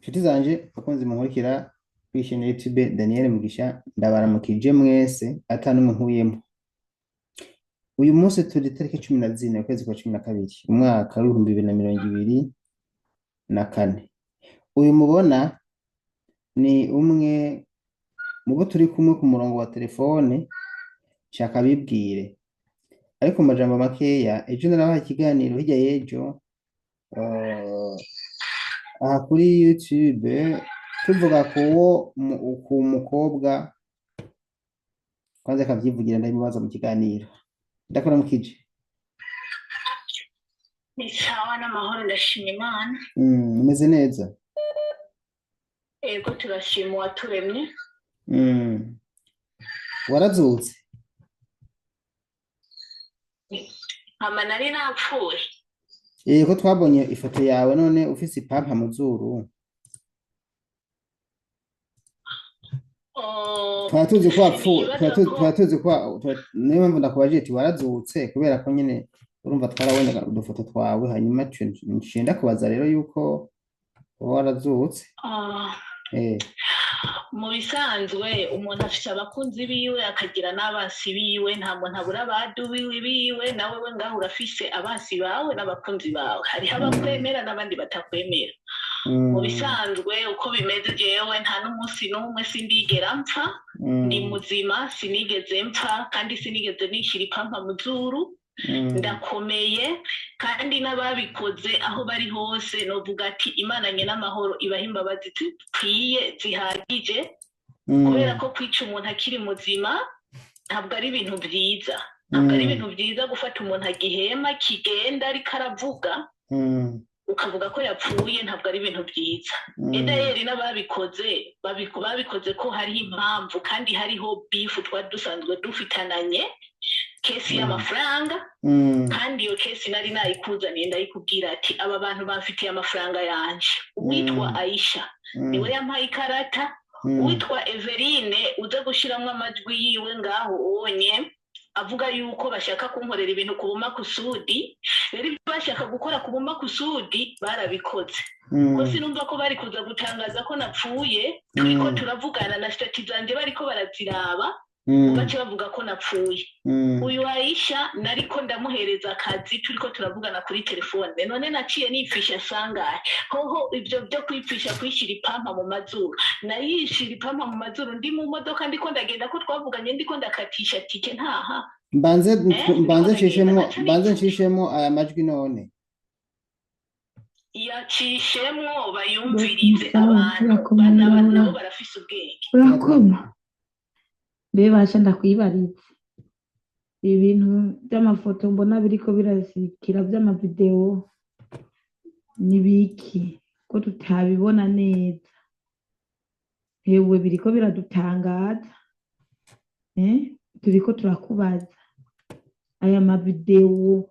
Nshuti zanje, bakunzi munkurikira kuri chaîne YouTube Daniel Mugisha, ndabaramukije mwese ata n'umwe nkuyemo. Uyu munsi turi tariki 14 ukwezi kwa 12 umwaka w'2024. Uyu mubona ni umwe mu bo turi kumwe ku murongo wa telefone, nshaka bibwire. Ariko mu majambo makeya, ejo narabaha ikiganiro, hirya y'ejo, aha kuri YouTube, tuvuga kuwo ku mukobwa kwanza akavyivugira, ndabimubaza mu kiganiro. Ndakuramukije. Ni sawa n'amahoro, ndashima Imana. Umeze neza? Ego, turashima uwaturemye. Warazutse? Hama nari napfuye. Ko twabonye ifoto yawe none ufise ipampa mu zuru. Oh, Twari tuzi ko wapfuye, sinibaza twari tuzi ko twari tuzi ko niyo mpamvu ndakubajije ati warazutse, kubera ko nyene urumva twarabonye udufoto twawe, hanyuma nciye ndakubaza rero yuko woba warazutse. Ah, mu bisanzwe umuntu afise abakunzi biwe akagira n'abansi biwe, nta muntu abura abadu biwe. Nawe we ngaho urafise abansi bawe n'abakunzi bawe, hariho abakwemera n'abandi batakwemera. Mu bisanzwe uko bimeze, jewe nta n'umunsi n'umwe sindigera mpfa, ndi muzima, sinigeze mpfa kandi sinigeze nishyira ipampa mu zuru. Ndakomeye, kandi n'ababikoze aho bari hose novuga ati Imana nye n'amahoro ibaha imbabazi zikwiye zihagije, kubera ko kwica umuntu akiri muzima ntabwo ari ibintu vyiza, ntabwo ari ibintu vyiza gufata umuntu agihema kigenda ariko aravuga ukavuga ko yapfuye, ntabwo ari ibintu vyiza. Edayeri n'ababikoze babikoze ko hariho impamvu, kandi hariho beef twari dusanzwe dufitananye, case y'amafaranga. Kandi iyo case nari nayikuzaniye, ndayikubwira ati aba bantu bamfitiye amafaranga yanje. Uwitwa Aisha niwe yampaye ikarata, uwitwa Everine uza gushiramwo amajwi yiwe ngaho onye avuga yuko bashaka kunkorera ibintu ku bumakusudi. Rero ibyo bashaka gukora ku bumakusudi barabikoze, ko sinumva ko bari kuza gutangaza ko napfuye turiko turavugana na status zanje bariko baraziraba, bace bavuga ko napfuye. Uyu Aisha nariko ndamuhereza akazi turiko turavugana kuri telefone, none naciye nipfisha sangahe hoho? Ivyo vyo kwipfisha, kwishira ipampa mu mazuru, nayishira ipampa mu mazuru ndi mu modoka ndiko ndagenda, ko twavuganye ndiko ndakatisha tike ntaha. Mbanze ndiko mbanze ndagenda nshishemwo naca mbanze nipfisha. Nshishemwo aya majwi none. Yacishemwo bayumvirize. Sawa, Abantu urakomeye. nabo barafise ubwenge. Urakoma mbe basha, ndakwibariza ibintu by'amafoto mbona biriko birasikira by'amavideo ni biki ko tutabibona neza? Hewe, biriko biradutangaza, eh? Turiko turakubaza aya mavideo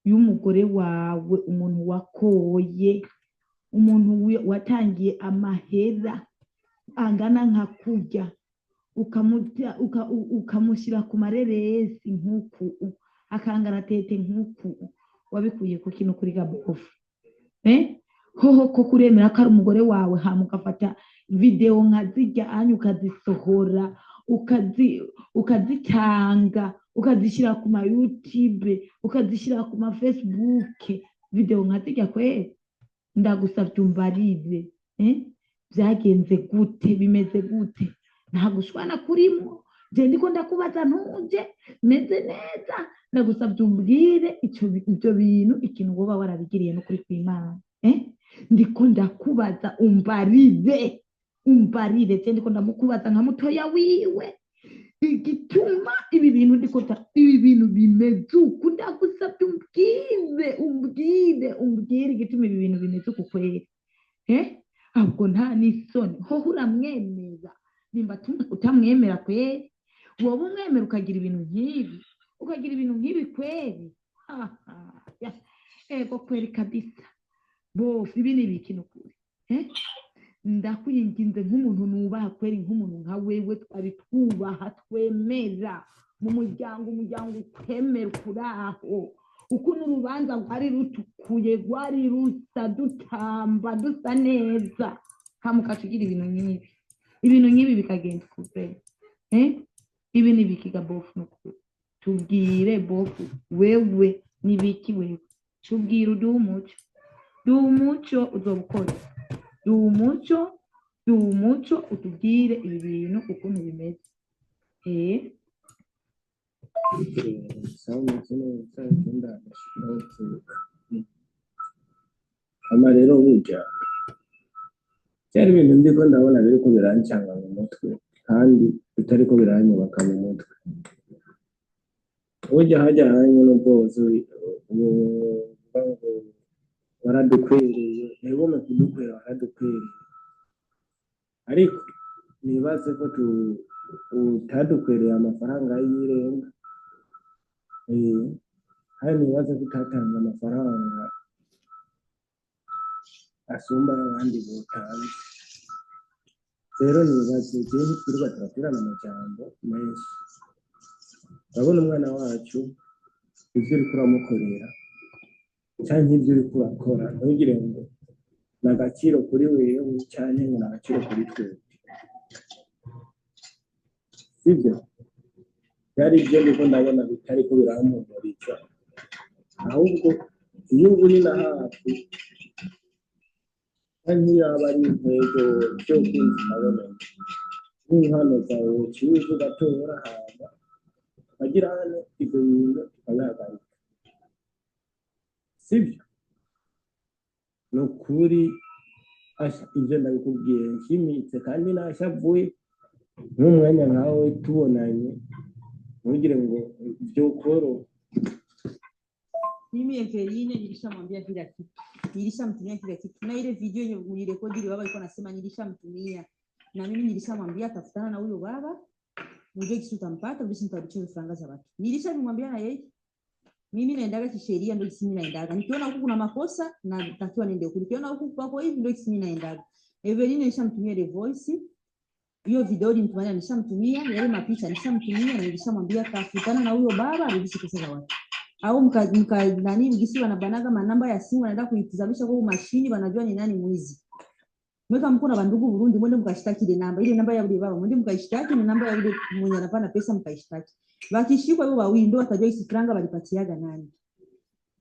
y'umugore wawe, umuntu wakoye, umuntu watangiye amahera angana nka kurya, ukamushyira ku mareresi nk'uku, akangaratete nk'uku, wabikuye ku kintu kuri gabofu, eh? Hoho ko kuremera ko ari umugore wawe, hama ugafata video nka zirya anya ukazisohora, ukazitanga, ukazishyira ku ma YouTube, ukazishyira ku ma Facebook, video nka zirya kweri? Ndagusavye umbarire, eh? Vyagenze gute? Bimeze gute? Nta gushwana kurimwo, je ndiko ndakubaza ntuje meze neza. Ndagusavye umbwire ico ivyo bintu, ikintu woba warabigiriye n'ukuri kw'Imana, eh? Ndiko ndakubaza umbarire, umbarire. Je ndiko ndamukubaza nka mutoya wiwe igituma ibi bintu ndiko ibi bintu bimeze uku. Ndagusavye umbwire, umbwire, umbwire igituma ibi bintu bimeze uku kweri, eh? Ahubwo nta n'isoni, hoho uramwemera? Nimba utamwemera kweri, woba umwemera ukagira ibintu nk'ibi, ukagira ibintu nk'ibi kweri? Haha, ya, ego kweri kabisa bose, ibi ni ibiki nukuri, eh? Ndakwinginze nk'umuntu nubaha kweri, nk'umuntu nka wewe twari twubaha, twemera mu muryango, umuryango ukwemera ukuraho ukuntu urubanza rwari rutukuye, rwari rusa dutamba dusa neza. Hama ukaca ugira ibintu nk'ibi, ibintu nk'ibi bikagenda ukure, eh? Ibi ni ibiki ga bofu? Nukuri tubwire bofu, wewe ni biki? Wewe tubwire, uduhe umuco, duhe umuco, uzoba ukora, duhe umuco, duhe umuco, utubwire ibi bintu ukuntu bimeze, eh. Sawa, meze neza, ngenda ndashika. Hama rero burya byari ibintu ndiko ndabona biriko birancanga mu mutwe kandi bitariko biranyubaka mu mutwe. Burya hajya hanywe n'ubwozi uvuga ngo waradukwereye, ntibome kudukwera, waradukwereye, ariko nibaze ko utadukwereye amafaranga y'irenga, kandi nibaze ko utatanze amafaranga asumba y'abandi botanze. Rero nibaze, jewe ntitwirirwa turaterana amajambo menshi. Urabona umwana wacu, ivyo uriko uramukorera canke ivyo uriko urakora, ntugire ngo ni agaciro kuri wewe canke ngo ni agaciro kuri twebwe, sivyo? Byari ibyo ndiko ndabona bitariko birampumuriza. Ahubwo iyo uba uri na hafi canke iyo aba ari intego vyo kwinjira, nkaboneka nk'impano zawe wociye uza ugatora, hama tukagira hano ivyo bintu tukabihagarika, sivyo? Ni ukuri asha, ivyo ndabikubwiye nshimitse kandi nashavuye. Nk'umwanya nkawe tubonanye, ntugire ngo vyokoroha. Mimi Eveline nilishamwambia kila kitu, nilishamtumia kila kitu, na ile video yenye ulirekodi ile baba alikuwa anasema nilishamtumia, na mimi nilishamwambia tafutana na huyo baba, mjue kisu utampata, basi nitarudisha faranga za watu. Nilishamwambia na yeye, mimi naendaga kisheria, ndio kisi mimi naendaga. Nikiona huku kuna makosa natakiwa niende huku, nikiona huku kwako hivi ndio kisi mimi naendaga. Eveline nilishamtumia ile voice, hiyo video nilimtumia, nishamtumia yale mapicha, nishamtumia na nilishamwambia tafutana na huyo baba arudishe pesa za watu au mka nani mgisi wanabanaga manamba ya simu, wanaenda kuitizamisha kwa mashini, wanajua ni nani mwizi. Mweka mko na bandugu Burundi, mwende mkashtaki ile namba, ile namba ya yule baba, mwende mkaishtaki na namba ya yule mwenye anapana pesa mkaishtaki. Wakishikwa hivyo wawili ndio watajua hizi franga walipatiaga nani.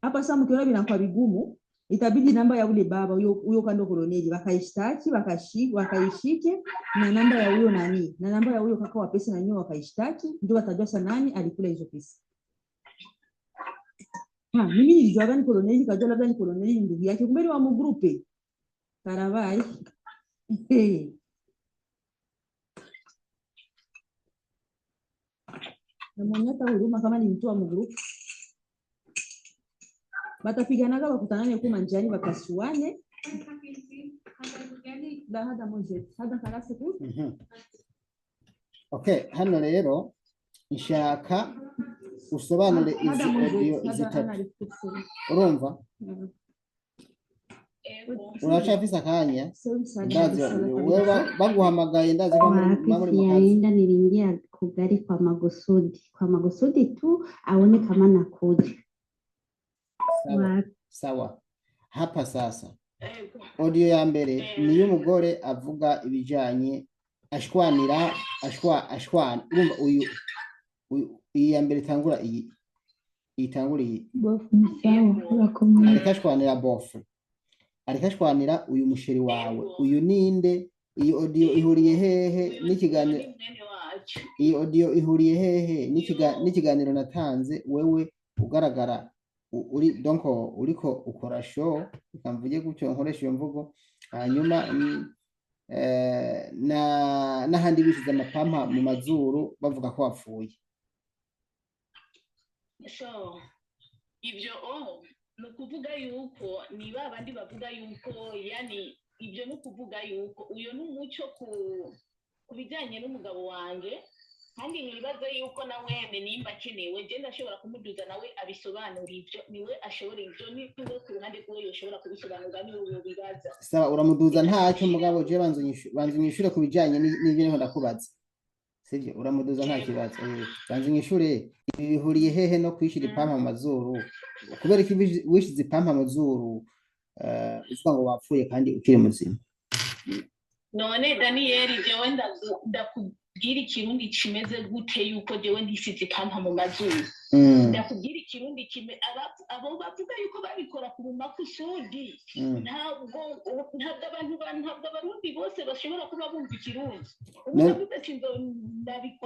Hapa sasa mkiona vinakuwa vigumu, itabidi namba ya yule baba huyo huyo kando koloneli wakaishtaki, wakaishike na namba ya huyo nani na namba ya huyo kaka wa pesa na nyewe wakaishtaki, ndio watajua sasa nani alikula hizo pesa. Ha, mimi nilijuaga ni koloneli, nikajua labda ni koloneli ni ndugu yake, kumbe ni wa mugrupe. Karavai. Namwonyesha hata huruma kama ni mtu wa mugrupe. Batapiganaga bakutanane huko manjiani bakasuane. La hada moja. Hada karase ku. Okay, hano rero nshaka usobanure Hada izi moja. audio Hada zitatu. ana rifutse. Urumva? Ego. Uracafise akanya? Ndazi wewe baguhamagaye, ndazi ko Wapi muba muri mu kazi. siyaenda, niliingia kugari kwa makusudi, kwa makusudi tu aone kama nakuja. Sawa. Wapi? Sawa. Hapa sasa Ego. audio ya mbere ni y'umugore avuga ibijanye ashwanira ashwana. Urumva uyu iyi ya mbere itangura iyi, itangura iyi. Bofu ni sawa, urakomeye. Ariko ashwanira bofu, ariko ashwanira uyu musheri wawe. Ego. Uyu ninde? Iyi audio ihuriye hehe Uyu n'ikiganiro? ni mwene wacu. Iyi audio ihuriye hehe n'ikiganiro natanze? Wewe ugaragara uri donc uriko ukora show, reka mvuge gutyo, nkoresha iyo mvugo. Hanyuma na n'ahandi bishize amapampa mu mazuru bavuga ko wapfuye. So ibyo ni ukuvuga yuko ni ba bandi bavuga yuko, yani ibyo ni ukuvuga yuko uyo ni umuco ku bijyanye n'umugabo wanjye, kandi ntibaze yuko na wene nimba akenewe je ndashobora kumuduza nawe abisobanura. Ibyo niwe ashobora, ibyo niwe ku ruhande rwiwe yoshobora kubisobanura, niwe yobibaza. Sawa, uramuduza ntacyo, mugabo je banza unyishure ku bijanye n'ivyo niho ndakubaza, sivyo? Uramuduza nta kibazo. Banza unyishure, ibi bihuriye hehe no kwishira ipampa mu mazuru? Kubera ko wishize ipampa mu mazuru, uvuga ngo wapfuye kandi ukiri muzima. None Daniyeli, jewe ndakubwira Ikirundi kimeze gute yuko jewe ntisize ipampa mu mazuru? Ndakubwira Ikirundi abo bavuga yuko babikora ku makusudi, ntabwo abantu ntabwo Abarundi bose bashobora kuba bumva Ikirundi. Umuntu avuze ati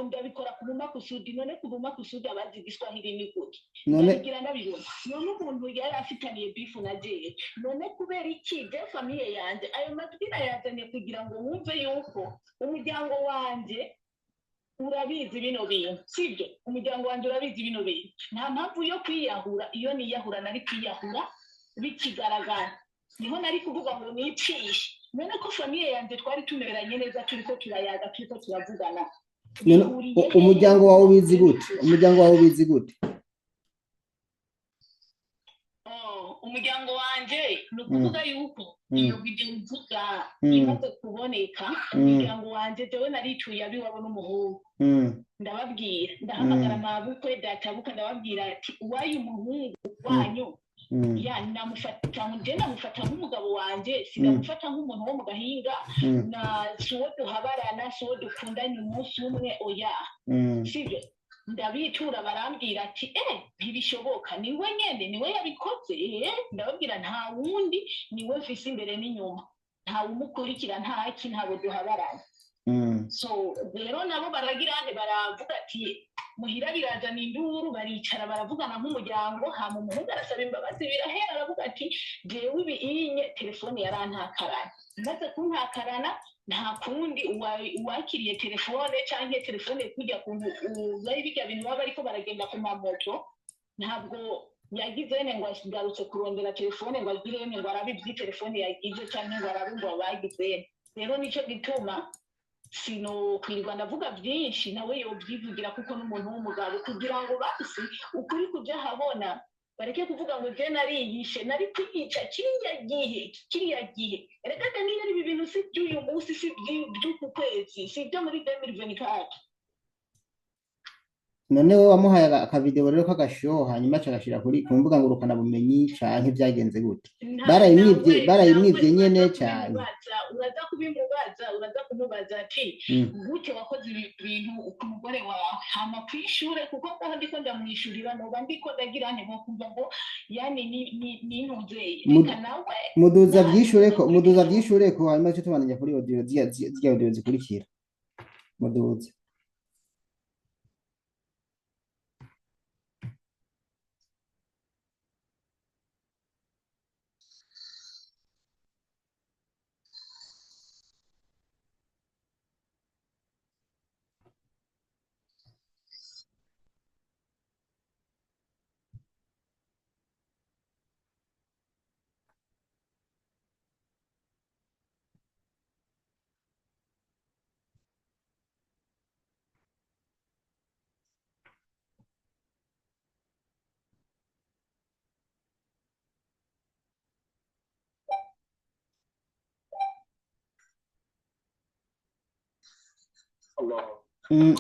ndabikora ku makusudi, none ku makusudi abazi Igiswahili ni gute? None Ndabigira ndabibona. None umuntu yari afitaniye beef na jewe, none kubera iki je famille yanje ayo majwi nayazanye? Kugira ngo wumve yuko umuryango wanje urabizi bino bintu, sibyo? Umuryango wanje urabizi bino bintu. Nta mpamvu yo kwiyahura. Iyo niyahura, nari kwiyahura bikigaragara, niho nari kuvuga ngo nicishe. None ko famille yanje twari tumeranye neza, turiko turayaga, turiko turavugana, None bihuriye hehe? Umuryango wawe ubizi gute? Umuryango wawe ubizi gute? Oh, umuryango wanje, ni ukuvuga yuko iyo video mvuga imaze kuboneka, umuryango wanje, jewe narituye abiwabo n'umuhungu, ndababwira, ndahamagara mabukwe, databukwe, ndababwira ati uwaye umuhungu wanyu ya namufata, je namufata nk'umugabo wanje, sinamufata nk'umuntu wo mu gahinga, na si uwo duhabarana, si uwo dukundanye umunsi umwe, oya. Sibyo? Ndabitura, barambwira ati ntibishoboka, niwe nyene, niwe yabikoze. Ndababwira nta wundi, niwe mfise imbere n'inyuma, nta wumukurikira, ntaki, ntabo duhabarana. So rero nabo baragira nte, baravuga ati muhira birazana induru, baricara baravugana nk'umuryango. Hama umuhungu arasaba imbabazi, birahera. Aravuga ati jewe ibi inye telefone yarantakarana, maze kuntakarana nta kundi, uwakiriye telefone canke telefone kujya kuntu bari bijya bintu baba bariko baragenda ku mamoto, ntabwo yagize ne ngo agarutse kurondera telefone ngo agire ne ngo arabe ivy'itelefone yagize canke ngo arabe ngo bagize. Rero nico gituma sinokwirirwa ndavuga byinshi, nawe yobyivugira kuko n'umuntu w'umugabo, kugira ngo basi ukuri kuja habona, bareke kuvuga ngo je nariyishe. Nari kwiyica kiriya gihe, kiriya gihe. Reka Daniel, ibi bintu si by'uyu munsi, si by'uku kwezi, si ibyo muri 2024. None wowe wamuhaye akavideo rero k'agashoho, hanyuma aca agashira ku mbuga ngurukanabumenyi, canke vyagenze gute? Barayimwivye? Nawe Barayimwivye nawe nyene uraza cane? kubimubaza, uraza kubimubaza, uraza kumubaza ati gute wakoze ibi bintu ku mugore wawe? Hama kwishure, kuko ngaho ndiko ndamwishurira, noba ndiko ndagira nte, nko kumva ngo yani ni nintuze. Reka nawe Muduza naza vyishureko. kuri Muduza telefone. Vyishureko, hanyuma tuce tubandanya kuri audio, zirya audio zikurikira. Muduza.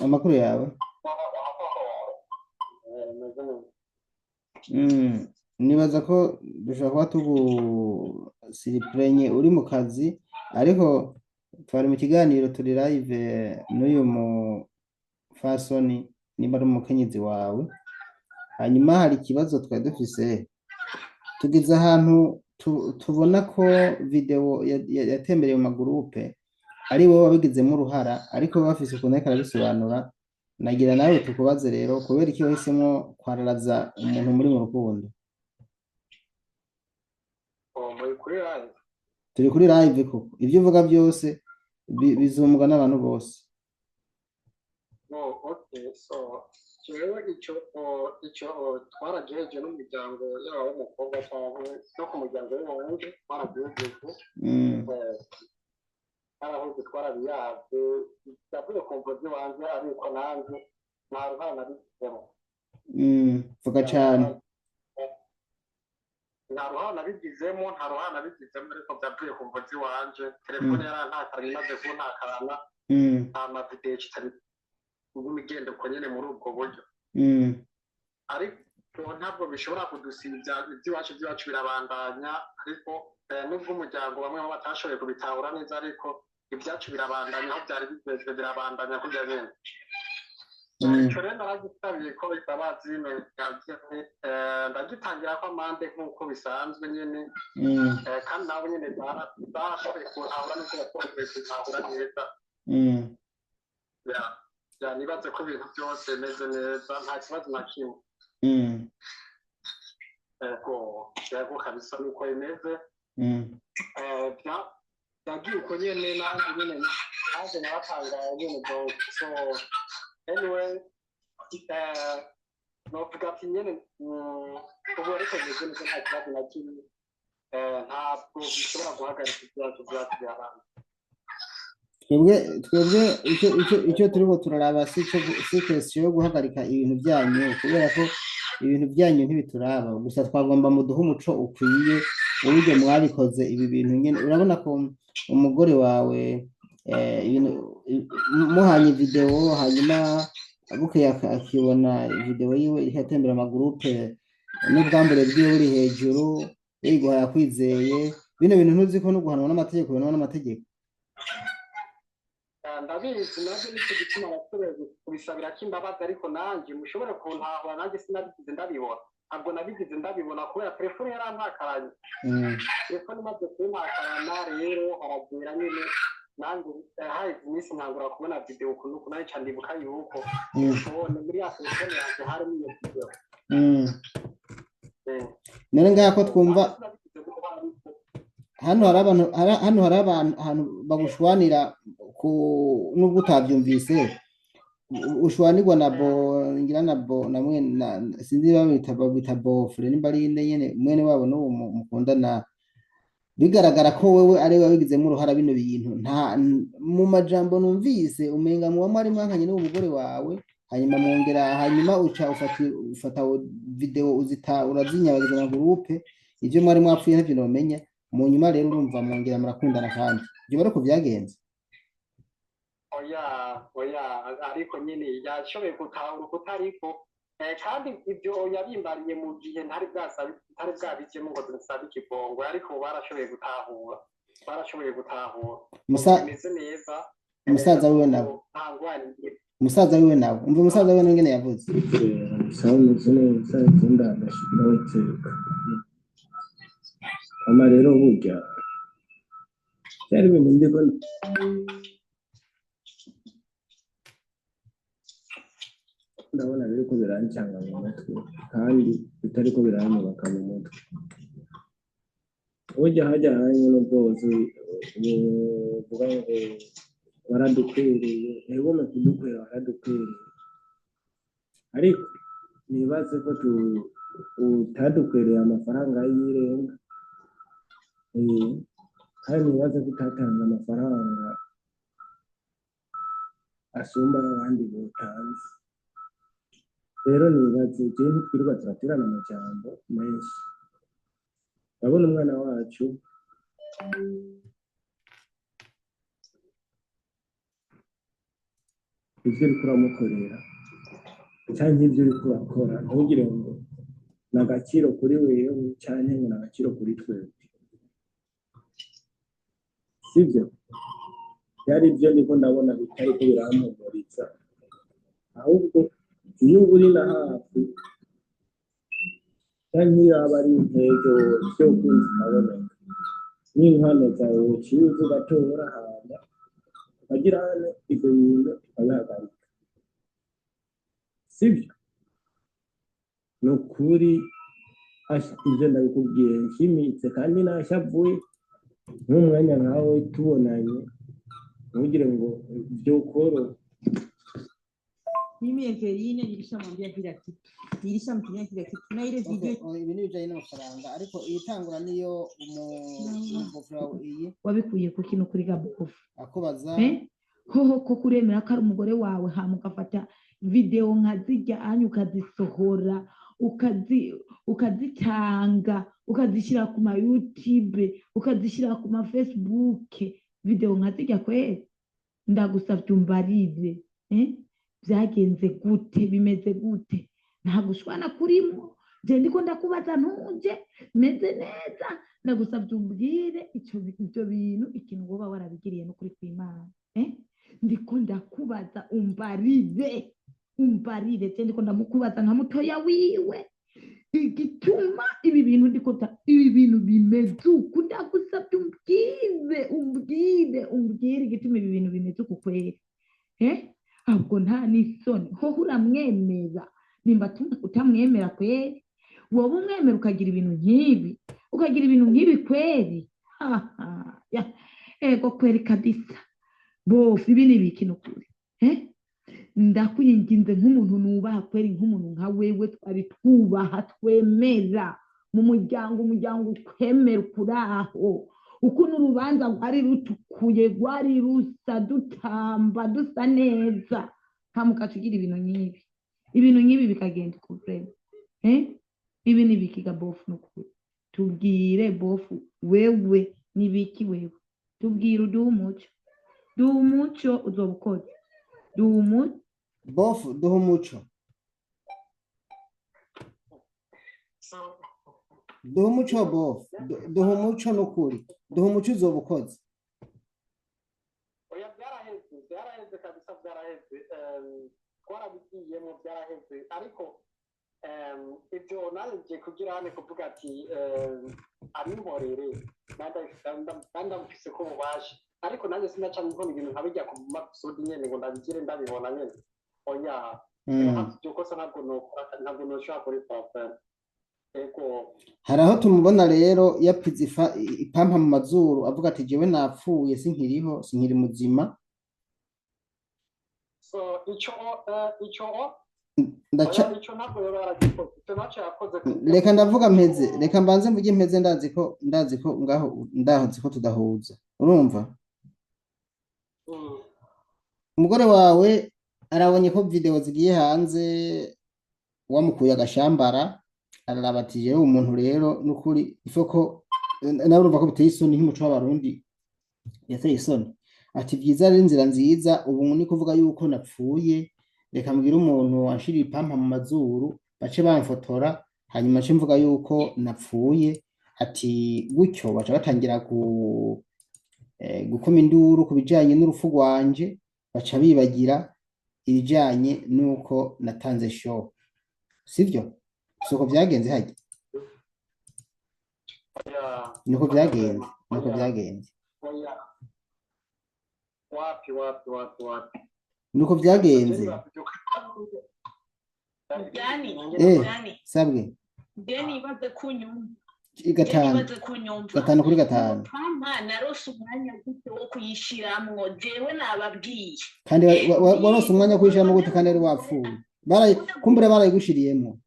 Amakuru yawe? Nibaza ko dushobora kuba tugusiripurenye uri mu kazi, ariko twari mu kiganiro, turi live n'uyu mufasoni, niba ari umukenyezi wawe. Hanyuma hari ikibazo twari dufise: tugeze ahantu tubona ko video yatembereye mu magurupe ari wowe wabigizemo uruhara, ariko bafise ukuntu ariko arabisobanura. Nagira nawe tukubaze rero, kubera iki wahisemo kwararaza umuntu muri mu rukundo? Muri kuri live? Turi kuri live koko, ibyo uvuga byose bizumvwa n'abantu bose. Oh, okay. So jewe ico twaragejeje n'umuryango, yaba w'umukobwa cyangwa no ku muryango w'umuhungu, twaragejeje. Twarahuze, twarabiyaze, yavuye ku mvo z'iwanjye, ariko nanjye nta ruhara nabigizemo. Vuga cane. Nta ruhara nabigizemo, nta ruhara nabigizemo, ariko byavuye ku mvo z'iwanje. Telefone yarantakaranye, imaze kuntakarana, nta mavideo kitari igenda uko nyene muri ubwo buryo. Ariko ntabwo bishobora kudusibya iby'iwacu birabandanya. Ariko nubwo umuryango bamwe bo batashoboye kubitahura neza, ariko Ibyacu birabandanya aho byari bigeze, birabandanya kurya nyene. Ico rero naragisabiye ko imbabazi, ndagitangira ko amande nk'uko bisanzwe nyene. Kandi nabo nyene barashoboye kuntahura, n'ubwo batashoboye kuntahura neza. Ya, nibaze ko ibintu byose bimeze neza, nta kibazo na kimwe. Yego, yego kabisa, nuko bimeze. Byagiye uko nyene, nanjye nyene nanjye naratangaye nyene. Donc so anyway, novuga ati nyene ubu ariko bimeze neza, nta kibazo na kimwe. Ntabwo bishobora guhagarika ibyacu, byacu by'abana. Twebwe icyo turiko turaraba si question yo guhagarika ibintu byanyu, kubera ko ibintu byanyu ntibituraba. Gusa twagomba muduhe umuco ukwiye uburyo mwabikoze ibi bintu nyene. Urabona ko umugore wawe ibintu muhanye video, hanyuma bukeye akibona video yiwe iriko atembera ama groupe n'ubwambure bwiwe buri hejuru, yiguhaye akwizeye. Bino bintu ntuzi ko no guhanwa n'amategeko, bihanwa n'amategeko? Ndabizi nabyo, nicyo gituma nashoboye kubisabira ko imbabazi. Ariko nanjye mushobore kuntahura, nanjye sinabigize ndabibona, ntabwo nabigize ndabibona kubera telefone yarantakaranye. Telefone imaze kuntakarana rero haragera nyine nanjye haheze iminsi ntangura kubona video ukuntu uku, nanjye nca ndibuka yuko telefone, muri ya telefone yanjye harimo iyo video. None ngaha ko twumva Sinabigize uruhara ariko hano hari abantu hano hari abantu ahantu bagushwanira ku nubwo utabyumvise, ushwanirwa na bo ngira na bo na mwene na sinzi babita beau-frère nimba ari inde nyene, mwene wabo n'uwo mukundana. Bigaragara ko wewe ari we wabigizemo uruhara bino bintu. Nta mu majambo numvise umenga muba mwari mwankanye n'uwo mugore wawe, hanyuma mwongera, hanyuma uca ufata video uzita urazinyabagiza na groupe. Ivyo mwari mwapfuye ntavyo nomenya. Mu nyuma rero urumva mwongera murakundana, kandi ivyo ariko vyagenze. Oya, oya, ariko nyine yashoboye gutahura ukutariko. Kandi ibyo yabimbariye mu gihe ntari bwabijemo ngo nsabe ikigongwe, ariko ubu barashoboye gutahura, barashoboye gutahura. Bimeze neza. Umusaza wiwe nawe Nta ngwani. Umusaza wiwe nawe, umva umusaza wiwe n'ingene yavuze. Sawa, meze neza, ikunda ndashikira witeka. Ama rero burya byari ibintu ndiko ndabona biriko birancanga mu mutwe kandi bitariko biranyubaka mu mutwe. Burya hajya hanye n'ubwose buvuga ngo waradukwereye, ego mu kudukwera waradukwereye, ariko nibaze ko utadukwereye amafaranga y'irenga, kandi nibaze ko utatanze amafaranga asumba y'abandi botanze. Rero nibaze jewe ntitwirirwa turaterana amajambo menshi. Urabona umwana wacu ivyo uriko uramukorera canke ivyo uriko urakora, ntugire ngo ni agaciro kuri wewe canke ngo ni agaciro kuri twebwe, sivyo? Byari ibyo ndiko ndabona bitariko birampumuriza. Ahubwo iyo uri na hafi canke iyo aba ari intego vyokunzi ikaboneka n'inkwano zawe wociye uza ugatora, hama ukagira hano ivyo bintu tukabihagarika, sivyo? Ni ukuri ivyo ndabikubwiye nshimitse kandi nashavuye. Nk'umwanya nkawe tubonanye, ntugire ngo vyokoroha. Mimi Everine nilishamwambia kila kitu, nilishamtumia kila kitu na ile video. Okay, ibi ni ibijanye n'amafaranga, ariko iyitangura niyo umuvura iyi. Wabikuye ku kintu kuri gabofu? Akubaza. Eh? Hoho ko kuremera ko ari umugore wawe, hama ugafata video nka zirya anyu ukazisohora, ukazitanga, ukazishyira ku ma YouTube, ukazishyira ku ma Facebook, video nka zirya kweri, ndagusavye umbarire, eh? Vyagenze gute? Bimeze gute? Nta gushwana kurimwo. Je ndiko ndakubaza, ntuje meze neza. Ndagusabye umbwire ico ivyo bintu, ikintu woba warabigiriye n'ukuri kw'Imana, eh? Ndiko ndakubaza, umbarire, umbarire. Je ndiko ndamukubaza nka mutoya wiwe, igituma ibi bintu ndiko ibi bintu bimeze uku. Ndagusabye umbwire, umbwire, umbwire igituma ibi bintu bimeze uku kweri, eh? Ahubwo nta n'isoni, hoho uramwemera? Nimba utamwemera kweri, woba umwemera ukagira ibintu nk'ibi, ukagira ibintu nk'ibi kweri? Haha, ya ego kweri kabisa. Bofu, ibi ni ibiki nukuri, eh? Ndakwinginze nk'umuntu nubaha kweri, nk'umuntu nka wewe twari twubaha, twemera mu muryango, umuryango ukwemera ukuraho ukuntu urubanza rwari rutukuye, rwari rusa, dutamba dusa neza, nta ugira ibintu nk'ibi, ibintu nk'ibi bikagenda uko vraiment, eh? Ibi ni ibiki ga bofu nukuri? Tubwire bofu, wewe ni ibiki wewe? Tubwire, uduhe umuco, duhe umuco, uzoba ukoze, duhe umuco. Bofu, duha umuco, duha umuco bofu, duha umuco n'ukuri, duha umuco, uzoba ukoze. Oya, byaraheze, byaraheze kabisa, byaraheze. Twarabigiyemo, byaraheze. Ariko ibyo nanjye kugira hano kuvuga ati abinkorere ndamufise ko ububasha, ariko nanjye sinaca mbona ibintu nka bijya ku makusudi nyene ngo ndabigire ndabibona nyene, oya. Iryo kosa ntabwo nokora, ntabwo noshobora kuripfa, ego. Hari aho tumubona rero yapize ipampa mu mazuru, avuga ati jewe napfuye, sinkiriho, sinkiri muzima. So ico Ndaca oya, ico ntabwo yoba yaragikoze, ico naco yakoze. Reka ndavuga mpeze, reka mbanze mvuge mpeze. Ndazi ko ngaho ndazi ko tudahuza, urumva? Umugore wawe arabonye ko video zigiye hanze, wamukuye agashambara, araraba ati jewe umuntu rero n'ukuri ifoko nawe urumva ko biteye isoni, nk'umuco w'Abarundi yateye isoni, ati vyiza rero, inzira nziza ubu ni kuvuga yuko napfuye, reka mbwire umuntu wanshiriye ipampa mu mazuru, bace bamfotora, hanyuma nce mvuga yuko napfuye. Ati gutyo baca batangira gukoma induru ku bijanye n'urupfu rwanje, baca bibagira ibijanye n'uko natanze show. Sivyo? Siko vyagenze harya? Oya. Niko Oya. vyagenze, niko Oya. vyagenze. Oya, wapi, wapi, wapi, wapi. Nuko vyagenze. Dani. Eh. Dani. Sabwe. Je nibaze kunyumva, je 5. nibaze kunyumva. 5 kuri 5. Pampa narose umwanya gute wo kuyishiramwo? Jewe nababwiye. Kandi warose umwanya wo kuyishiramo gute kandi wari wapfuye? Kumbure barayigushiriyemo.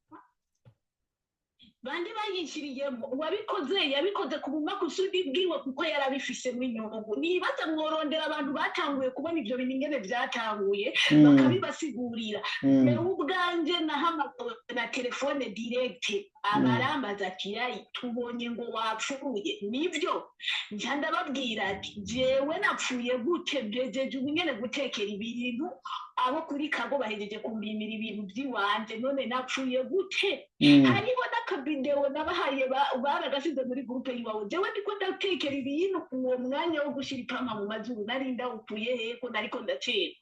Bandi bayishyiriyemo? Uwabikoze yabikoze ku bumakusudi bwiwe, kuko yarabifisemo inyungu. Nibaza mworondera abantu batanguye kubona ibyo bintu ingene byatanguye, bakabibasigurira. Jewe ubwanje nahamagawe na telefone direct, abarambaza ati yayi tubonye ngo wapfuye, nibyo? Nca ndababwira ati jewe napfuye gute? Mbejeje ubu nyene gutekera ibintu, abo kuri kago bahejeje kumbimira ibintu by'iwanje, none napfuye gute? Hariho n'akabidewo nabahaye, baragasize muri groupe y'iwawe. Jewe ndiko ndatekera ibintu, uwo mwanya wo gushira ipampa mu mazuru nari ndawukuye heko nariko ndateka?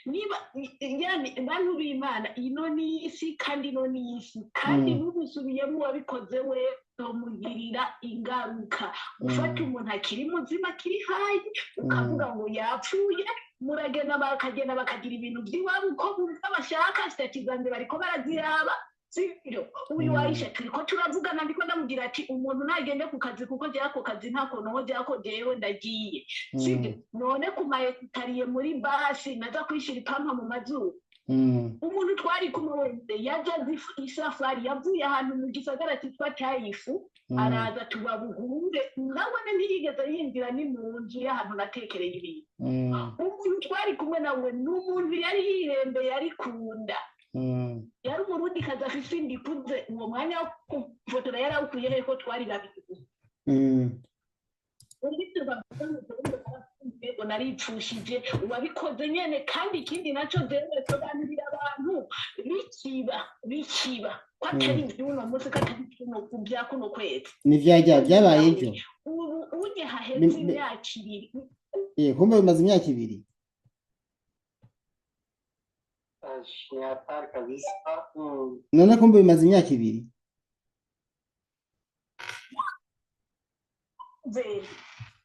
Niba yani, bantu b'Imana, ino ni isi, kandi ino ni isi, kandi n'ubusubiyemo uwabikoze we bamugirira ingaruka. Gufata umuntu akiri muzima, akiri hayi, ukavuga ngo yapfuye, muragenda bakagenda bakagira ibintu by'iwabo uko bumva bashaka. Statut zanjye bariko baraziraba, sibyo? Uyu Aisha turiko turavugana, ndiko ndamubwira ati umuntu nagende ku kazi, kuko jewe ako kazi ntako noho jako, jewe ndagiye, sibyo? None ku ma escalier muri basi naza kwishira ipampa mu mazuru? Umuntu twari kumwe wese yaje azi isafari, yavuye ahantu mu gisagara cyitwa Tayifu, araza tuba buhure nawe, ntiyigeze yinjira ni mu nzu y'ahantu natekereye ibintu. Umuntu twari kumwe nawe ni umuntu yari yirembeye, arikunda, yari Umurundi kazi afise inda ikuze. Uwo mwanya wo kufotora yarawukuye he ko twari babiri gusa? Undi bavuga ngo Ngo naripfushije uwabikoze nyene. Kandi ikindi naco, jewe sobanurira abantu bikiba bikiba ko atari ivy'uno munsi, ko atari ivy'uno bya kuno kwezi. Ni vyajya byabaye ejo. Ubu unye haheze imyaka 2. Kumbe bimaze imyaka 2. Ni hatari kabisa. None kumbe bimaze imyaka 2.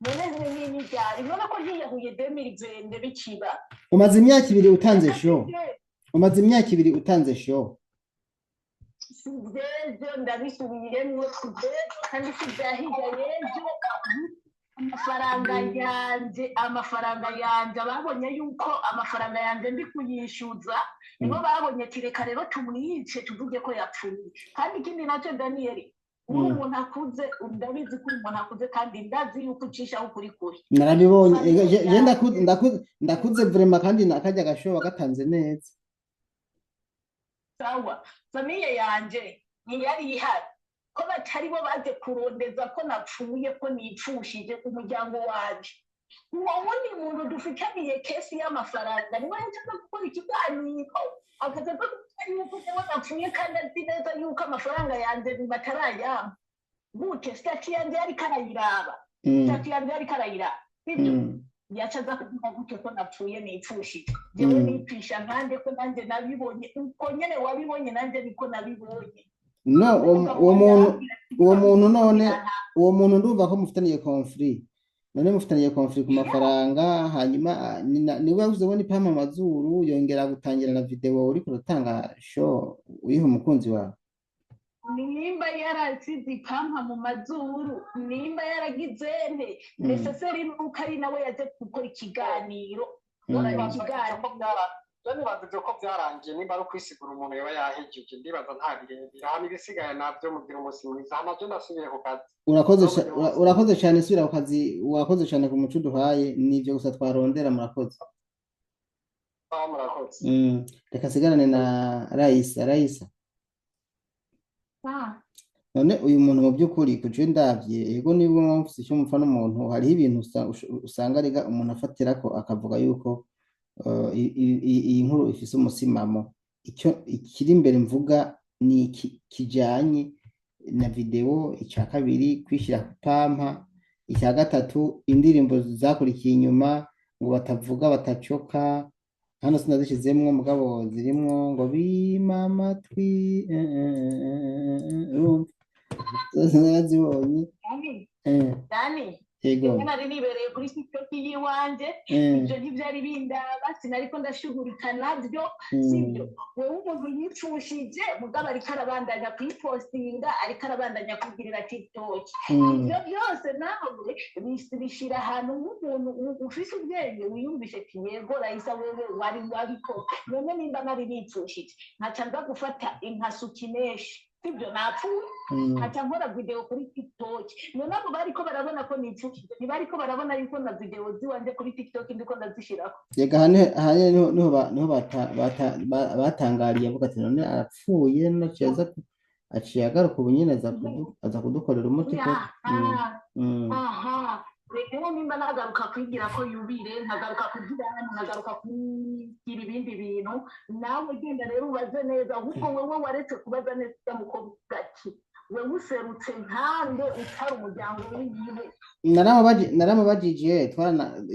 None ni ryari? None ko yiyahuye 2020 bikiba. Umaze imyaka 2 utanze show, umaze imyaka 2 utanze show. Si ivy'ejo, ndabisubiyemwo, si ivy'ejo kandi si ibya hirya y'ejo. Amafaranga yanje babonye yuko amafaranga yanje ndi kuyishyuza, nibo babonye ati reka rero tumwice, tuvuge ko yapfuye. Kandi ikindi nacyo, Daniyeli, uri umuntu akuze, ndabizi ko uri umuntu akuze, kandi ndazi yuko ucishaho ukuri kuri. Narabibonye. Ega, je ndakuze vraiment, kandi nakarya gashow wagatanze neza. Sawa, famille yanje ntiyari ihari ko batari bo baje kurondeza ko napfuye, ko nipfushije? Umuryango wanje, uwo wundi muntu dufitaniye case y'amafaranga, niwe yaje gukora ikiganiro, akaza kuvuga yuko jewe napfuye, kandi azi neza yuko amafaranga yanje batarayampa. Gute? Statut yanje yariko arayiraba. Statut yanje yariko arayiraba, sibyo? Yaca aza kuvuga gute ko napfuye, nipfushije? Jewe nipfisha nkande ko nanjye nabibonye uko nyene wabibonye? Nanjye niko nabibonye. No, uwo muntu none, uwo muntu ndumva ko mufitaniye conflit. None mufitaniye conflit ku mafaranga, hanyuma niwe yavuze ngo ni pampa amazuru, yongera gutangira na video uriko uratanga show uyiha umukunzi wawe. Nimba yarasize ipampa mu mazuru, nimba yaragize nte, nécessaire nuko ari nawe yaje gukora ikiganiro, gukora ikiganiro. Nibaza ko byarangiye. Nimba ari ukwisigura, umuntu yaba yahejeje, ndibaza nta birebire. Hama ibisigaye nabyo, mugira umunsi mwiza. Hama je ndasubiye ku kazi. Urakoze. Mugire umunsi. Urakoze cyane, subira ku kazi. Urakoze cyane ku muco uduhaye, nivyo gusa twarondera. Murakoze. Sawa, murakoze. Reka nsigarane na Raisa. Raisa, none uyu muntu mu by'ukuri kuje ndavye, yego, niba mufise icyo mupfa n'umuntu, hariho ibintu usanga arega umuntu afatirako akavuga yuko iyi nkuru ifise umusimamo. Icyo ikiri imbere mvuga ni iki kijanye na video, icya kabiri kwishyira ku pampa, icya gatatu indirimbo zakurikiye inyuma ngo batavuga batacoka. Hano sinazishizemwo, mugabo zirimwo ngo bima amatwi, urumva zose narazibonye. Dani, Eh, Dani, yego. Rimwe nari nibereye kuri TikTok y'iwanje, ibyo ntibyari bindaba, sinariko ndashugurika nabyo, sibyo? Wewe umuntu yipfushije, mugabo ariko arabandanya kuyipostinga, ariko arabandanya kugirira TikTok, ibyo byose nawe bishira ahantu nk'umuntu ufise ubwenge wiyumvishe ati yego Raisa, wewe wari wabikoze. None nimba nari nipfushije, nkaca nza gufata inkasukineshi, sibyo? Napfuye, nkaca nkora video kuri TikTok, none abo bariko barabona ko nipfushije ntibariko barabona yuko na video ziwanje kuri TikTok ndiko ndazishirako? Yega, hane niho batangariye, avuga ati none arapfuye, naciye aza aciye agaruka ubu nyene aza kudukorera umuti ko Aha. Aha rero nimba nagaruka kwigira ko yubire, nkagaruka kugira hano, nkagaruka kugira ibindi bintu, nawe genda rero ubaze neza. Ahubwo wewe waretse kubaza neza, mukobwa, ati wewe userutse nkande utari umuryango wiwe? Naramubajije,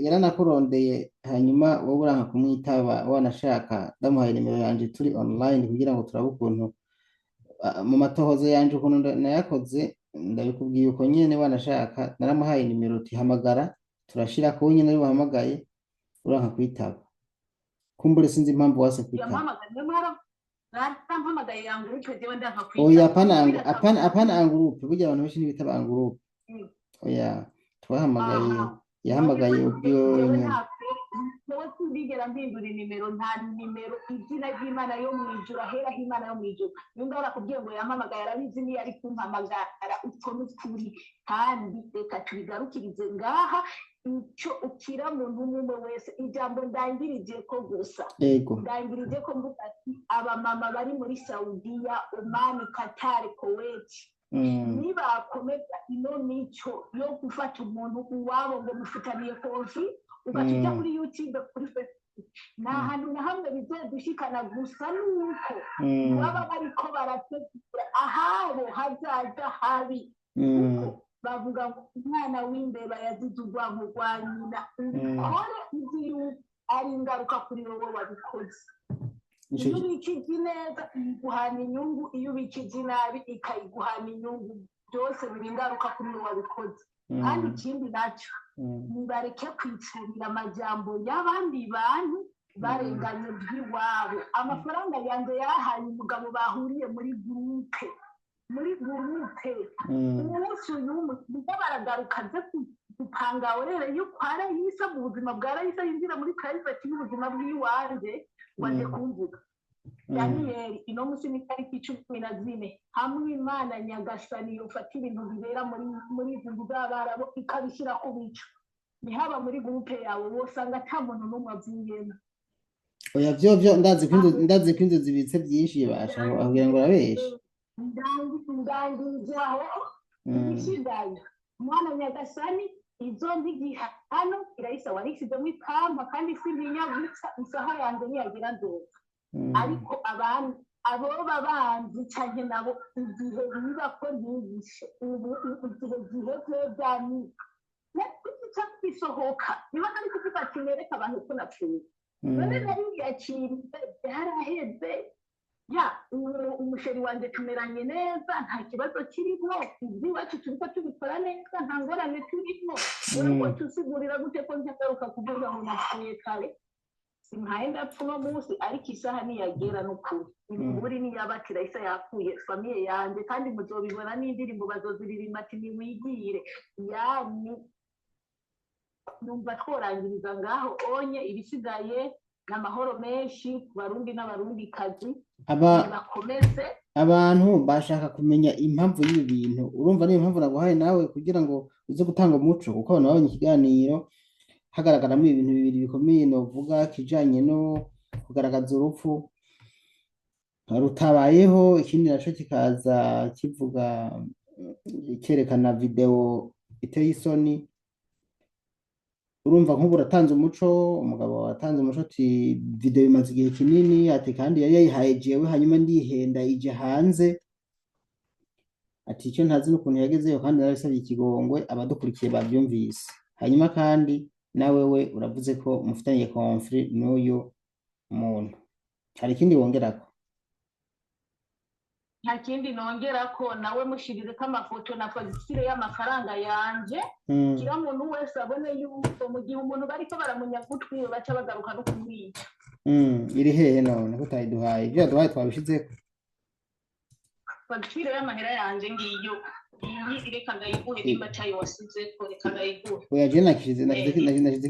yaranakurondeye, hanyuma wowe uranka kumwitaba. Wanashaka ndamuhaye nimero yanje turi online kugira ngo turabe ukuntu mu matohoza yanje ukuntu nayakoze. Ndabikubwiye uko nyene, wanashaka naramuhaye nimero uti hamagara, turashirako, we nyene ari wahamagaye, uranka kwitaba. Kumbure sinzi impamvu wase kwitaba. Yampamagaye mwarampamagaye en groupe, jewe ndanka Oya, kwitaba. apana apana en groupe. Burya abantu benshi ntibitaba en groupe. Oya, twahamagaye, yahamagaye ubwiwe Jewe wenyene. Jewe sindigera mpindura inimero, nta nimero. Izina ry'Imana yo mu ijuru, aheraho Imana yo mu ijuru, nimba yarakubwiye ngo yampamagaye, arabizi niyo ari kumpamagara. Utwo n'ukuri, kandi reka tubigarukirize ngaha. Icyo ukira muntu umwe wese, ijambo ndangirije ko gusa, ndangirije ko mvuga ati abamama bari muri Saudiya, Omani, Qatar, Kuwait. Nibakomeza ino mico yo gufata umuntu uwabo ngo mufitaniye conflit, ugaca ujya kuri YouTube, kuri Facebook, nta hantu na hamwe bizodushikana. Gusa nuko baba bariko barategura ahabo hazaza habi, kuko bavuga ngo umwana w'imbeba yazize urwanko rwa nyina. Ubikore uzi yuko ari ingaruka kuri wowe wabikoze. Ico Iyo ubikije neza iguhana inyungu, iyo ubikije nabi ikayiguhana inyungu. Byose biri ingaruka kuri wowe wabikoze. Kandi ikindi nacyo, nibareke kwicarira amajambo y'abandi bantu barenganye by'iwabo. Amafaranga yanjye yahaye umugabo bahuriye muri groupe, muri groupe. Umunsi uyu nibo baragaruka aze gupanga horaire y'uko Arayisa mu buzima bwa Arayisa yinjira muri private y'ubuzima bw'iwanjye waje kumvuga. Daniyeli, ino munsi ni tariki 14. Hamwe Imana Nyagasani yofata ibintu bibera muri izi nzu z'Abarabu ikabishyira ku bicu, ntihaba muri groupe yawe, wosanga ata muntu n'umwe avuyemo. Oya, vyo ndazi ko inzu zibitse byinshi, basha aho ngo urabesha. Ndangije aho. Ibisigaye, mwana Nyagasani izo ntigihano Irayisa warishyizemo ipampa, kandi sintinya guca isaha yanjye niyagira nzoza. Ariko abantu aboba banzi canke nabo igihe biba ko ntigishe ubu, igihe giheze byamika nakuca bisohoka, niba nari kuvuga ati nereke abantu ko napfuye, none nari yakiriye, byaraheze. Ya umuchéri wanje tumeranye neza, nta kibazo kirimo. Iby'iwacu turiko tubikora neza, nta ngorane turimo. Wowe tusigurira gute ko ntagaruka kuvuga ngo napfuye kare? Simpaye ndapfa uno munsi, ariko isaha niyagera n'ukuri imvura niyaba ati Raisa yapfuye, famille yanje kandi muzobibona n'indirimbo bazoziririmba ati niwigire. Yani numva tworangiriza ngaho onye, ibisigaye ni amahoro menshi ku Barundi n'Abarundikazi. Aba bakomeze. Abantu bashaka kumenya impamvu y'ibi bintu. Urumva niyo mpamvu naguhaye nawe kugira ngo uze gutanga umuco, kuko abantu babonye ikiganiro hagaragaramo ibintu bibiri bikomeye, novuga kijanye no kugaragaza urupfu rutabayeho, ikindi naco kikaza kivuga kerekana video iteye isoni. Urumva nk'ubu uratanze umuco, umugabo watanze umuco ati video imaze igihe kinini, ati kandi yari yayihaye jewe, hanyuma ndihenda ije hanze, ati icyo ntazi n'ukuntu yagezeyo, kandi narabisabye ikigongwe. Abadukurikiye bavyumvise. Hanyuma kandi nawe we uravuze ko mufitanye conflit n'uyu muntu. Hari ikindi wongerako? Nta kindi nongera ko nawe mushirireko amafoto na fagitire y'amafaranga yanje, kira muntu wese abone yuko mu gihe umuntu bariko baramunyaga utwiwe baca bagaruka no kumwica. Iri hehe none ko utayiduhaye? Ivyo yaduhaye twabishizeko. Fagitire y'amahera yanje ngiyo iyi, reka ndayiguhe. Nimba atayo wasizeko, reka ndayiguhe. Oya, je nashizeko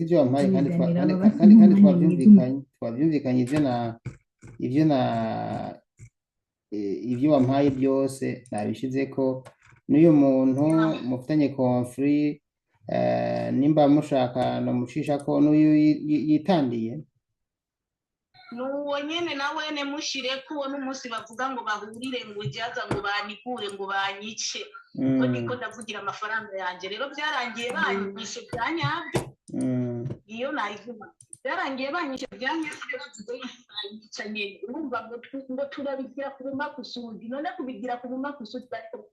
ivyo wampaye, kandi Tuzanira kandi aba kandi basi umwanya mwiza. twavyumvikanye ivyo wampaye byose nabishizeko. N'uyu muntu mufitanye conflit, nimba mushaka nomucishako n'uyu yitandiye. Nuwo nyene nawene mushireko uwo n'umunsi bavuga ngo bahurire ngo ijaza ngo banigure ngo banyice ko niko ndavugira amafaranga yanje. Rero byarangiye banyishe bya nyabyo. Iyo nayiguma byarangiye banyishe bya nyabyo, bavuze yuko banyica nyene. Urumva ngo ngo turabigira ku bumakusudi. None kubigira ku bumakusudi bariko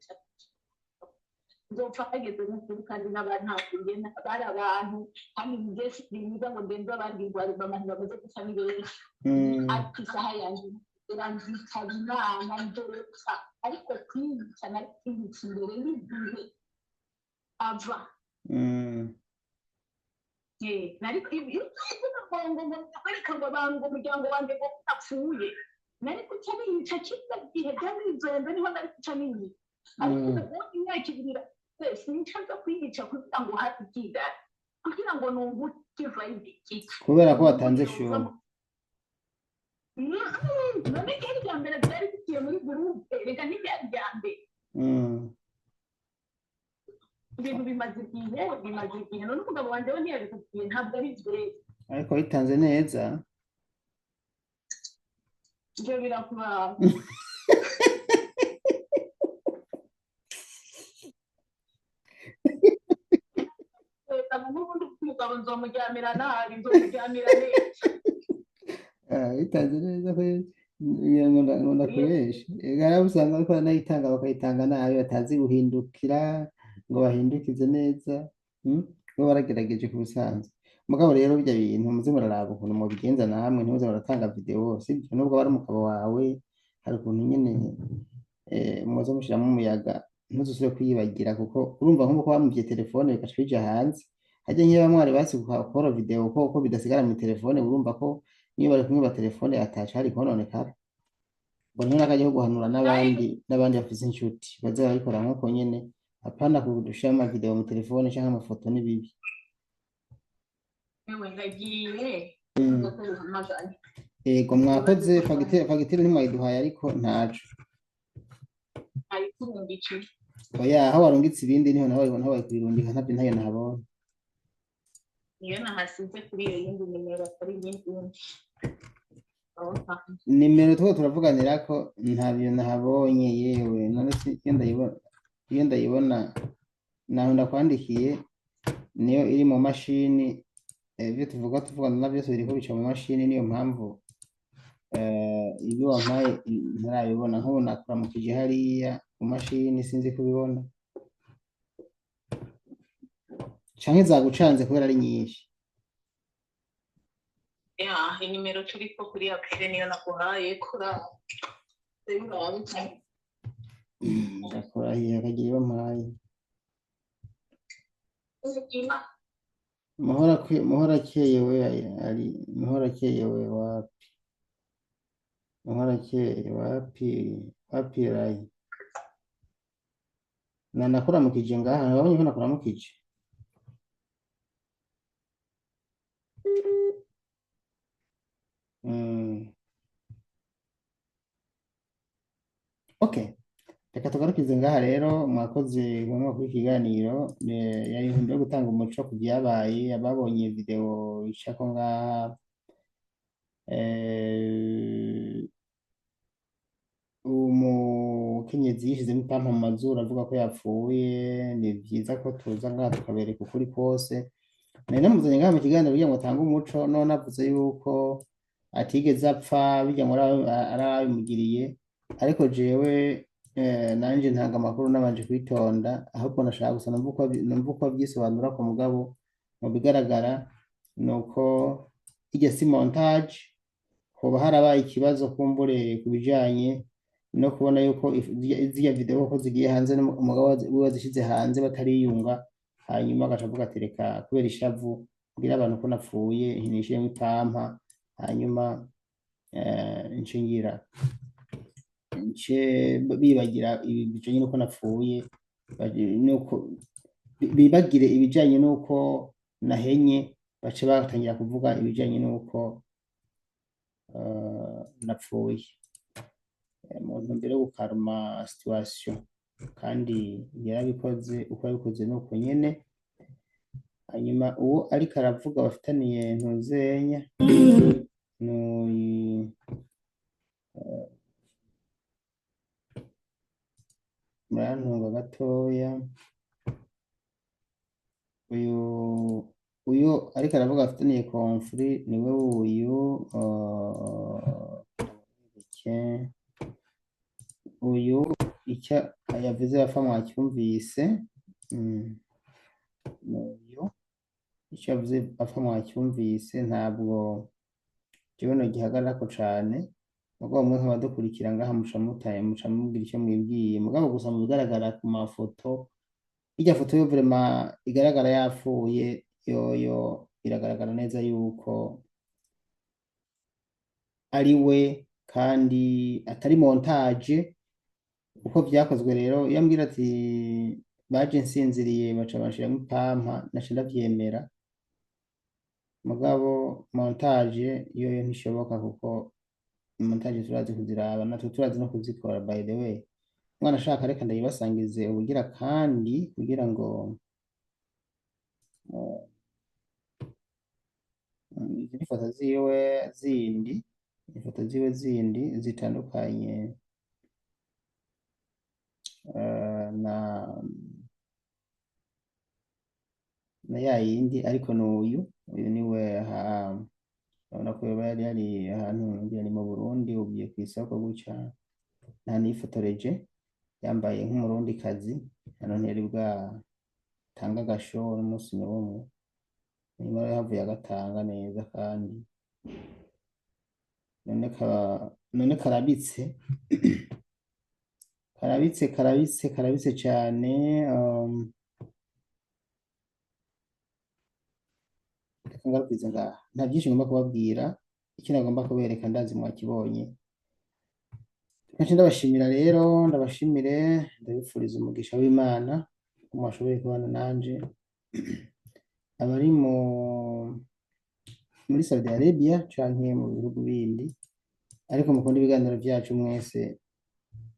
nzopfa hageze n'ukuri, kandi n'abantu bari abantu, kandi njye byiza ngo ndenze abandi ngo abantu bamaze gusa ni benshi. Ariko isaha yanjye iranzitaba Imana nzopfa, ariko kwiyica nari kwiyica imbere y'igihe ava. Ariko ibyo ngo ndakwereka ngo banga umuryango wanjye ngo apfuye, nari guca niyica kino gihe byanizenze, niho nari guca niyica, ariko ubu imyaka 2 sinca nza kwiyica kugira ngo hagira kugira ngo nunguke vibe iki? Kubera ko watanze show. None ryari rya mbere byari bigiye muri groupe? Reka ntiryari rya mbere. Ibintu bimaze igihe, bimaze igihe. None umugabo wanjye we ntiyabikubwiye? Ntabwo ari byeza. Ariko witanze neza. Ibyo birakubaho. Mugabo nzomuryamira nabi, nzomuryamira neza. Ah, bitanze neza ko ngira ngo ngo ndakubeshe. Ega rero usanga bariko baranayitanga bakayitanga nabi, batazi guhindukira ngo bahindukize neza, Bo baragerageje ku busanzwe. Mugabo rero birya bintu muze muraraba ukuntu mubigenza namwe, ntimuze muratanga video, sibyo? Nubwo aba ari umugabo wawe, hari ukuntu nyene muze mushiramo umuyaga, ntuzusubire kwiyibagira, kuko urumva nk'uko bamuvye telefone bigaca bija hanze. Harya nk'iyo bamwe bari basi gukora video ko bidasigara mu telefone, urumva ko niyo bari kumwe ba telefone ataca hari kononekara. Ubwo niho n'akajya ko guhanura n'abandi bafise inshuti baze barabikora nk'uko nyene, apana kudushira ama video mu telefone canke amafoto, ni bibi. Ewe, ndagiye. Nzokuhamagara. Ego, mwakoze. Fagitire ntimwayiduhaye, ariko ntaco. Ayikurungikiye. Oya, aho warungitse ibindi niho naho wari kubirungika, ntabyo ntayo nahabonye. Niyo nahasize kuri iyo yindi nimero, atari iyindi yindi. Aho ntanze. Nimero two turavuganirako ntabyo nahabonye yewe. None se iyo ndayibona naho ndakwandikiye niyo iri mu mashini. Ibyo tuvuga tuvugana na byose biriko bica mu mashini, niyo mpamvu ibyo wampaye ntarabibona. Nk'ubu nakuramukije hariya ku mashini, sinzi kubibona canke zagucanze kubera ari nyinshi. Ya, inimero turiko kuri appel niyo naguhaye, kora urabe. Ndakurahiye akagira iyo mpaye. Muhorakeye we, ari Muhorakeye we, wapi Muhorakeye, wapi wapi rayi na nakuramukije ngaha, wabonye ko nakuramukije. Okay, reka tugarukize ngaha rero. Mwakoze ngombwa kuri ikiganiro. Yari intumbero yo gutanga umuco ku byabaye, ababonye video icako ngaha. Umukenyezi yishizemo ipampa mu mazuru avuga ko yapfuye. Ni vyiza ko tuza ngaha tukabereka ukuri kose. Nari namuzanye ngaha mu kiganiro kugira ngo atange umuco, none avuze yuko atigeze apfa, bijya ngo arabimugiriye. Ariko jewe nanje ntanga amakuru nabanje kwitonda, ahubwo nashaka gusa numva uko abyisobanura ku mugabo. Mu bigaragara nuko iryo si montage, hoba harabaye ikibazo kumbure ku bijanye no kubona yuko zirya video ko zigiye hanze, umugabo wiwe azishize hanze batariyunga, hanyuma agaca avuga ati: "Reka kubera ishavu mbwira abantu ko napfuye, nishiremo ipampa, hanyuma nce ngira nce bibagira ibi bijanye n'uko napfuye, nuko bibagire ibijanye n'uko nahenye, bace batangira kuvuga ibijanye n'uko napfuye." Mu ntumbero yo gukaruma situation, kandi yarabikoze uko yabikoze nuko nyene. Hanyuma uwo ariko aravuga bafitaniye ntuzenya n'uyu, murantunga gatoya, uyu ariko aravuga afitaniye conflit niwe uyu, uyu icyo yavuze bapfa mwacyumvise. Uyu icyo yavuze bapfa mwacyumvise, ntabwo jewe nogihagararako cane. Mugabo mwe nk'abadukurikira ngaha muca mutaye muca mubwira icyo mwibwiye. Mugabo gusa mu bigaragara ku mafoto, irya foto yo vraiment igaragara yapfuye, yoyo iragaragara neza yuko ari we kandi atari montage uko vyakozwe. Rero iyo ambwira ati baje nsinziriye baca banshiramo ipampa, naca ndavyemera. Mugabo montage yoyo ntishoboka, kuko montage turazi kuziraba, natwe turazi no kuzikora. By the way, mwana ashaka reka ndayibasangize ubugira kandi kugira ngo izi ni foto ziwe zindi, ifoto ziwe zindi zitandukanye na Na ya yindi, ariko n'uyu uyu niwe aha. Urabona ko yoba yari yari ahantu, ngira ni mu Burundi, ugiye kw'isoko gutya, nta nifotoreje yambaye nk'umurundikazi. Hano ntiyari bwatanga agasho n'umunsi n'umwe, nyuma yahavuye agatanga neza. Kandi none none karabitse, karabitse, karabitse, karabitse cyane. Reka ngarukize ngaha, nta byinshi ngomba kubabwira. Icyo nagomba kubereka ndazi mwakibonye. Kenshi ndabashimira rero, ndabashimire, ndabifuriza umugisha w'Imana ko mwashoboye kubana nanje. Abari muri Saudi Arabia canke mu bihugu bindi ariko mukunda ibiganiro byacu mwese,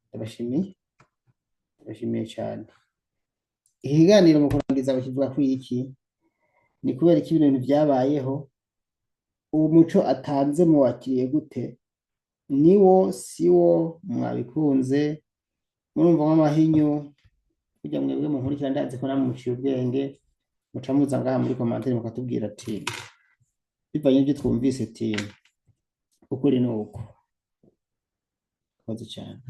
ndabashimiye, ndabashimiye cyane. Iki kiganiro mu kurangiza bakivuga ko iki ni kubera ko ibintu byabayeho, uwo muco atanze muwakiriye gute? Niwo siwo mwabikunze? Murumva nk'amahinyu burya mwebwe munkurikira, ndazi ko namwe muciye ubwenge, muca muza ngaha muri commentaire mukatubwira ati bivanye n'ibyo twumvise, ati ukuri ni uko. Murakoze cyane.